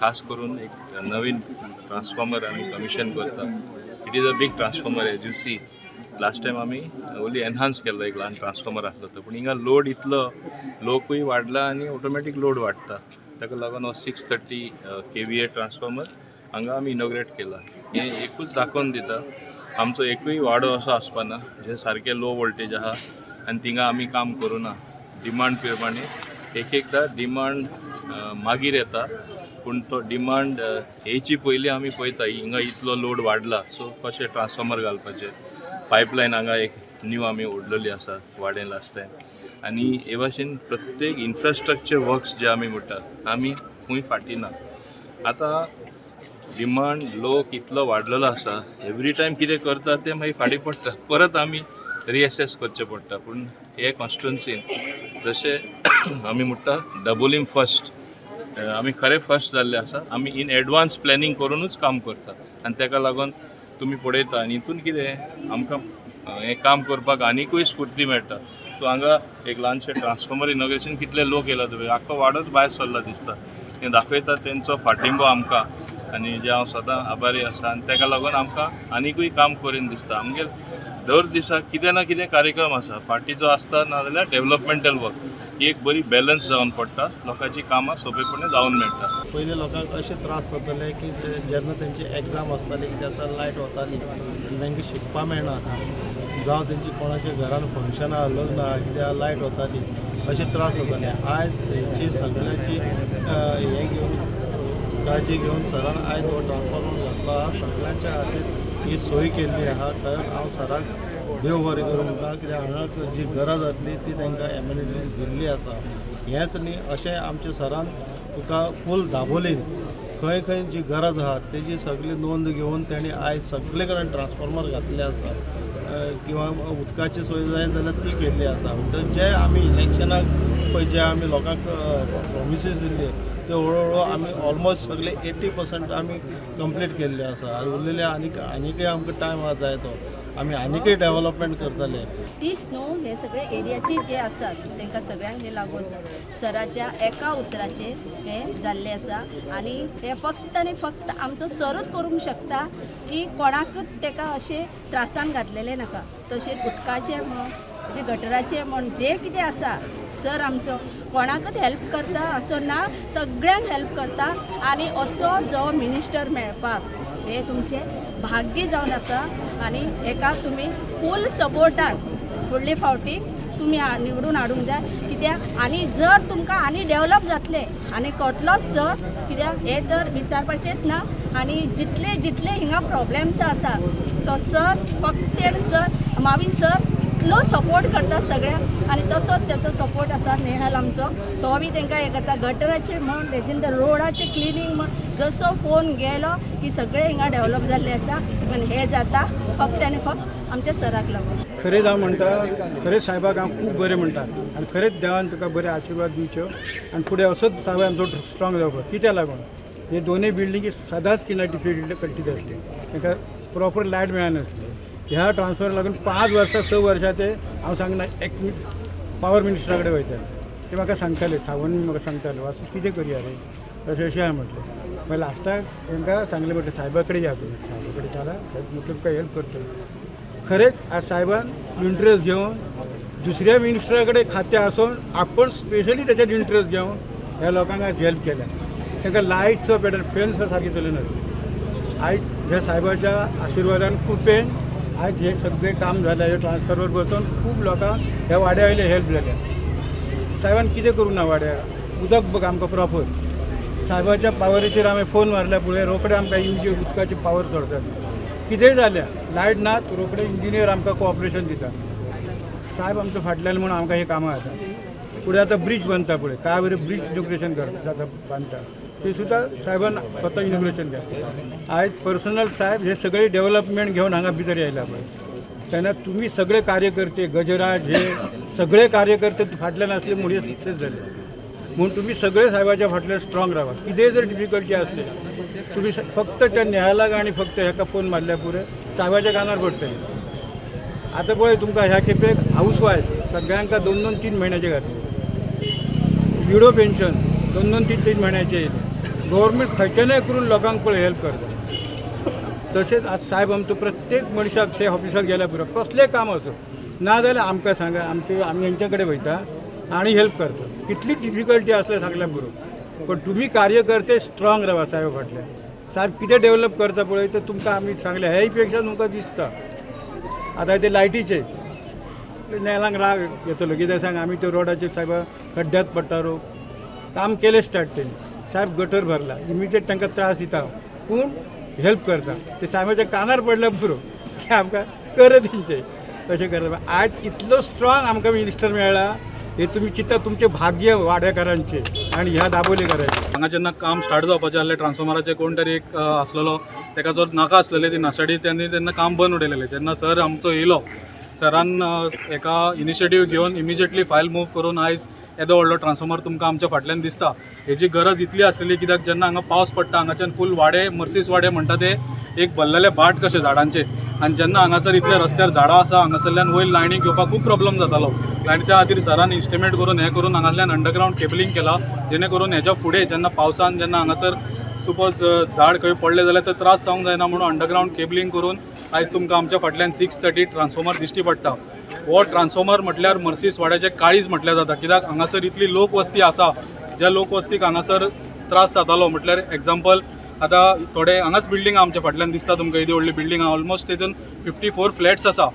खास करून एक नवीन ट्रान्सफॉर्मर आमी कमिशन करता. It is a big transformer, as you see. Last time आमी ओनली एनहान्स केल्लो एक ल्हान ट्रान्सफॉर्मर आसलो तो, पूण हिंगा लोड इतलो, लोकूय वाडला आनी ऑटोमॅटीक लोड वाडटा. ताका लागून हो 630 केव्हीए ट्रान्सफॉर्मर हांगा आमी इनॉग्रेट केला. हें एकूच दाखोवन दिता, आमचो एकूय वाडो असो आसपाना जे सारके लो वोल्टेज आहा आनी थिंगा आमी काम करूं ना. डिमांड प्रमाणे एक एकदां डिमांड मागीर येता, पूण तो डिमांड येयची पयलीं आमी पळयता हिंगा इतलो लोड वाडला, सो कशें ट्रान्सफॉर्मर घालपाचें. पायपलायन हांगा एक न्यू आमी ओडलेली आसा वाडें लास्ट टायम. आनी हे भाशेन प्रत्येक इन्फ्रास्ट्रक्चर वर्क्स जे आमी म्हणटा, आमी खंय फाटीं ना. आतां डिमांड लोक इतलो वाडलेलो आसा, एवरी टायम कितें करता तें मागीर फाटीं पडटा, परत आमी रिएसेस करचें पडटा. पूण हे कॉन्स्टिट्युन्सीन जशें आमी म्हणटा डबोलीम फर्स्ट, आमी खरें फर्स्ट जाल्ले आसा. आमी इन एडवान्स प्लॅनिंग करुनूच काम करता आनी ताका लागून तुमी पळयता. आनी हितून कितें आमकां हें काम करपाक आनिकूय स्फूर्ती मेळटा. सो हांगा एक ल्हानशें ट्रान्सफॉर्मर इनॉग्रेशन, कितले लोक येयला तुवें, आख्खो वाडोच भायर सरला दिसता. हें दाखयता तेंचो फाटिंबो आमकां आनी जे हांव सदां आभारी आसा. आनी ताका लागून आमकां आनिकूय काम करीन दिसता. आमगेर दर दिसा कितें ना कितें कार्यक्रम आसा, पार्टीचो आसता नाजाल्यार डेवलपमेंटल वर्क. ही एक बरी बॅलन्स जावन पडटा, लोकांची कामां सोंपेपणी जावन मेळटा. पयलीं लोकांक अशे त्रास जाताले की जेन्ना तेंची एग्जाम आसताली, कितें आसा, लायट वताली आनी तांकां शिकपाक मेळना, जावं तेंची कोणाच्या घरान फंक्शनां, लग्न आहा, कितें आहा, लायट वताली, अशे त्रास जाताले. आयज हेची सगळ्याची हें घेवन, काळजी घेवन सरान आयज हो ट्रान्सफॉर्मर घातलो आहा. सगळ्यांच्या खातीर ही सोय केल्ली आहा. तर हांव सराक देव बरें करूं म्हणटा, कित्याक हांगा जी गरज आसली ती तांकां एमेनिटीज दिल्ली आसा. हेंच न्ही, अशें आमच्या सरान तुका फूल दाबोलीन खंय खंय जी गरज आहा तेजी सगळी नोंद घेवन तेणी आयज सगळे कडेन ट्रान्सफॉर्मर घातले आसा किंवा उदकाची सोय जाय जाल्यार ती केल्ली आसा. म्हणटकीर जे आमी इलेक्शनाक पळय जे आमी लोकांक प्रोमिसीस दिल्ले, ते हळू हळू आमी ऑलमोस्ट सगळे 80% आमी कंप्लीट केल्ले आसा. आनी उरलेले आनीक आनीकय आमकां टायम आहा जाय तो आमी आनीकय डेवलपमेंट करतले. तीच न्हू, हे सगळे एरियाची जे आसात तांकां सगळ्यांक हे लागू आसा. सराच्या एका उतराचेर हें जाल्लें आसा आनी हें फक्त आनी फक्त आमचो सरूच करूंक शकता की कोणाकूच ताका अशें त्रासान घातलेलें नाका. तशेंच उदकाचें म्हण, म्हणजे गटराचें म्हण, जें कितें आसा, सर आमचो कोणाकूच हेल्प करता असो ना, सगळ्यांक हेल्प करता. आनी असो जो मिनिस्टर मेळपाक हें तुमचें भाग्य जावन आसा आनी हेका तुमी फूल सपोर्टान फुडले फावटी तुमी निवडून हाडूंक जाय. कित्याक आनी जर तुमकां आनी डेवलप जातलें आनी करतलोच सर, कित्याक हें तर विचारपाचेंच ना. आनी जितले जितले हिंगा प्रॉब्लेम्स आसा तो सर फक्त आनी सर मावी सर इतलो सपोर्ट करता सगळ्यांक आनी तसोच तेचो सपोर्ट आसा नेहाल आमचो, तो बी तांकां हें करता. गटराचें म्हण, तेजे नंतर रोडाचें क्लिनींग म्हण, जसो फोन गेलो की सगळें हिंगा डेवलप जाल्लें आसा आनी हें जाता फक्त आनी फक्त आमच्या सराक लागून. खरेंच हांव म्हणटा, खरेंच साहेबाक हांव खूब बरें म्हणटा आनी खरेंच देवान तुका बरे आशिर्वाद दिवच्यो आनी फुडें असोच साहेब आमचो स्ट्रॉंग जावपाक. कित्याक लागून हे दोनूय बिल्डिंगी सदांच कितें डिफिकल्टी आसली, तांकां प्रॉपर लायट मेळनासली. ह्या ट्रान्सफर लागून 5 वर्सां, 6 वर्सां ते हांव सांगना, एक्स पावर मिनिस्टरा कडेन वयताले. ते म्हाका सांगताले, सावंत म्हाका सांगताले, वासू कितें करया रे, अशें अशें हांवें म्हटलें. मागीर लास्टाक तांकां सांगलें, म्हटलें साहेबा कडेन या तुमी, साहेबा कडेन चला, साहेब म्हटलें तुमकां हेल्प करतलो. खरेंच आज साहेबान इंट्रस्ट घेवन, दुसऱ्या मिनिस्टरा कडेन खातें आसून आपण स्पेशली त्याच्यात इंट्रस्ट घेवन ह्या लोकांक आज हेल्प केल्या. तांकां लायटचो बेटर, फॅन सुद्दां सारकी चलनासली. आयज ह्या साहेबाच्या आशिर्वादान, कृपेन आयज हे सगळें काम जालें. हे ट्रान्सफॉर्मर बसून खूब लोकांक ह्या वाड्या वयले हेल्प जाल्या. साहेबान कितें करूं ना वाड्यार? उदक बघ आमकां प्रॉपर. साहेबाच्या पावरीचेर आमी फोन मारल्या पळय, रोखडे आमकां इंजिन उदकाची पावर सोडतात. कितेंय जाल्यार लायट ना, रोखडे इंजिनियर आमकां कोऑपरेशन दिता. साहेब आमचो फाटल्यान म्हणून आमकां ही कामां जाता. फुडें आतां ब्रीज बांदता पळय, काय बरें ब्रीज इनॉग्रेशन कर जाता, बांदता, ते सुद्दां साहेबान स्वता इनॉग्रेशन केलें. आयज पर्सनल साहेब हे सगळे डेव्हलपमेंट घेवन हांगा भितर येयला पळय, तेन्ना तुमी सगळे कार्यकर्ते, गजराज हे सगळे कार्यकर्ते फाटल्यान आसले म्हणून हे सक्सेस जाले. म्हणून तुमी सगळे साहेबाच्या फाटल्यान स्ट्रॉंग रावा. कितेंय जर डिफिकल्टी असले, तुमी फक्त त्या नेहालाक आनी फक्त हेका फोन मारल्यार पुरो, साहेबाच्या कानार पडटले. आतां पळय, तुमकां ह्या खेपेक हाऊस वायफ सगळ्यांका दोन दोन तीन म्हयन्याचे घातले, विडो पेन्शन दोन दोन तीन तीन म्हयन्याचे येयले. गव्हर्मेंट खंयच्यानय करून लोकांक पळय हेल्प करता. तशेंच आज साहेब आमचो प्रत्येक मनशाक ते ऑफिसाक गेल्या पुरो, कसलें काम आसूं, ना जाल्यार आमकां सांगा, आमचे आमी हेंच्या कडेन वयता आनी हेल्प करता. कितली डिफिकल्टी आसल्यार सांगल्यार पुरो, पण तुमी कार्यकर्ते स्ट्रॉंग रावा साहेबा फाटल्यान. साहेब कितें डेवलप करता पळय, तर तुमकां आमी सांगलें हेय पेक्षा तुमकां दिसता. आतां ते लायटीचे नेलांक राग येतलो, कित्याक सांग, आमी ते रोडाचेर साहेबा खड्ड्यात पडटा रोड. काम केलें स्टार्ट तेणी साहेब, गटर भरला, इमिजिएट तांकां त्रास दिता पूण हेल्प करता. ते साहेबाच्या कानार पडल्या पुरो, ते आमकां कर तेंचे तशें करता. आज इतलो स्ट्रॉंग आमकां मिनिस्टर मेळ्ळा, हे तुमी चिंता तुमचें भाग्य वाडेकारांचें आनी ह्या दाबोलेकारांचें. हांगा जेन्ना काम स्टार्ट जावपाचें आहलें ट्रान्सफॉर्मराचें, कोण तरी एक आसलेलो तेका जो नाका आसलेली ती नाशाडी, तेणी तेन्ना काम बंद उडयलेलें. जेन्ना सर आमचो येयलो, सरान एका इनिशिएटीव घेवन इमिजिएटली फायल मूव करून आयज येदो व्हडलो ट्रान्सफॉर्मर तुमकां आमच्या फाटल्यान दिसता. हेजी गरज इतली आसलेली, कित्याक जेन्ना हांगा पावस पडटा, हांगाच्यान फूल वाडे, मर्सीस वाडे म्हणटा ते एक भरलेले भाट कशे झाडांचे. आनी जेन्ना हांगासर इतले रस्त्यार झाडां आसा, हांगासरल्यान वयर लायनी घेवपाक खूब प्रॉब्लम जातालो. आनी त्या खातीर सरान इस्टिमेट करून हें करून हांगासल्यान अंडरग्रावंड केबलिंग केला, जेणे करून हेज्या फुडें जेन्ना पावसान जेन्ना हांगासर सपोज झाड खंय पडलें जाल्यार ते त्रास जावंक जायना म्हणून अंडरग्रावंड केबलिंग करून आयज तुमकां आमच्या फाटल्यान 630 ट्रान्सफॉर्मर दिश्टी पडटा. हो ट्रान्सफॉर्मर म्हटल्यार मर्सीस वाड्याचें काळीज म्हटल्यार जाता, कित्याक हांगासर इतली लोकवस्ती आसा, ज्या लोकवस्तीक हांगासर त्रास जातालो. म्हटल्यार एग्जाम्पल, आतां थोडे हांगाच बिल्डींग आमच्या फाटल्यान दिसता तुमकां, येदी व्हडली बिल्डींग आहा, ऑलमोस्ट तेतून 54 फ्लॅट्स आसा.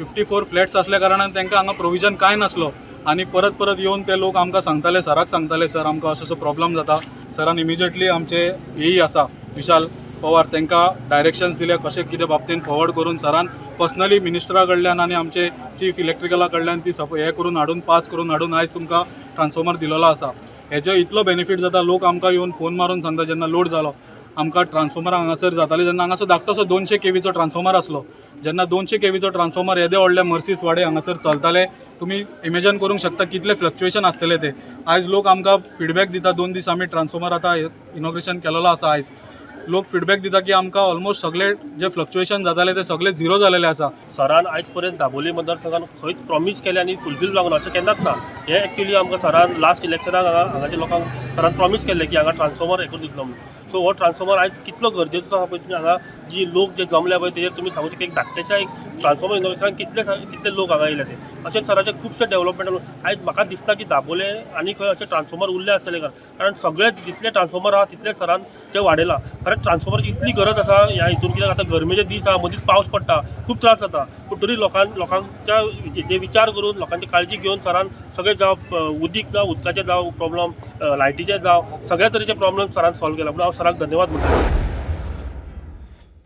54 फ्लॅट्स आसल्या कारणान तांकां हांगा प्रोविजन कांय नासलो. आनी परत परत येवन ते लोक आमकां सांगताले, सराक सांगताले, सर आमकां असो असो प्रॉब्लम जाता. सरान इमिजिएटली आमचे एई आसा विशाल पवार, तांकां डायरेक्शन्स दिले कशें कितें बाबतीन फॉरवर्ड करून सरान पर्सनली मिनिस्टरा कडल्यान आनी आमचे चीफ इलेक्ट्रिकला कडल्यान ती सप हें करून हाडून, पास करून हाडून आयज तुमकां ट्रान्सफॉर्मर दिलेलो आसा. हेजो इतलो बेनिफीट जाता, लोक आमकां येवन फोन मारून सांगता, जेन्ना लोड जालो आमकां ट्रान्सफॉर्मर हांगासर जाताले तेन्ना हांगासर धाकटोसो 200 केवीचो ट्रान्सफॉर्मर आसलो. जेन्ना 200 केवीचो ट्रान्सफॉर्मर येदे व्हडले मर्सीस वाडे हांगासर चलताले, तुमी इमेजन करूंक शकता कितले फ्लक्च्युएशन आसतले ते. आयज लोक आमकां फिडबॅक दिता, 2 दीस आमी ट्रान्सफॉर्मर आतां इनॉग्रेशन केलेलो आसा, आयज लोक फिडबॅक दिता की आमकां ऑलमोस्ट सगळे जे फ्लक्च्युएशन जाताले ते सगळे झिरो जालेले आसा. सरान आयज पर्यंत दाबोली मतदारसंघान खंयच प्रॉमीस केलें आनी फुलफील जावंक ना अशें केन्नाच ना. हें एक्चुली आमकां सरान लास्ट इलेक्शनाक हांगा हांगाच्या लोकांक सरान प्रॉमीस केल्लें की हांगा ट्रान्सफॉर्मर हें करून दितलो म्हणून. सो हो ट्रान्सफॉर्मर आयज कितलो गरजेचो आसा पळय, तुमी हांगा जी लोक जे जमल्या पळय तेजेर तुमी सांगूंक शकता, एक धाकटेच्या एक ट्रान्सफॉर्मर इनॉग्रेशनाक कितले कितले लोक हांगा येयले ते. अशेंच सराचे खुबशे डेवलपमेंट. आयज म्हाका दिसता की दाबोले आनी खंय अशे ट्रान्सफॉर्मर उरले आसतले, कारण सगळे जितले ट्रान्सफॉर्मर आहा तितले सरान ते वाडयला. खरेंच ट्रान्सफॉर्मरची इतली गरज आसा ह्या हितून, कित्याक आतां गरमेचे दीस आहा, मदींच पावस पडटा, खूब त्रास जाता. पूण तरी लोकांच्या जे विचार करून, लोकांची काळजी घेवन सरान सगळे जावं उदीक जावं, उदकाचे जावं प्रॉब्लम, लायटीचे जावं, सगळ्या तरेचे प्रॉब्लम सरान सॉल्व केला म्हणून हांव सराक धन्यवाद म्हणटा.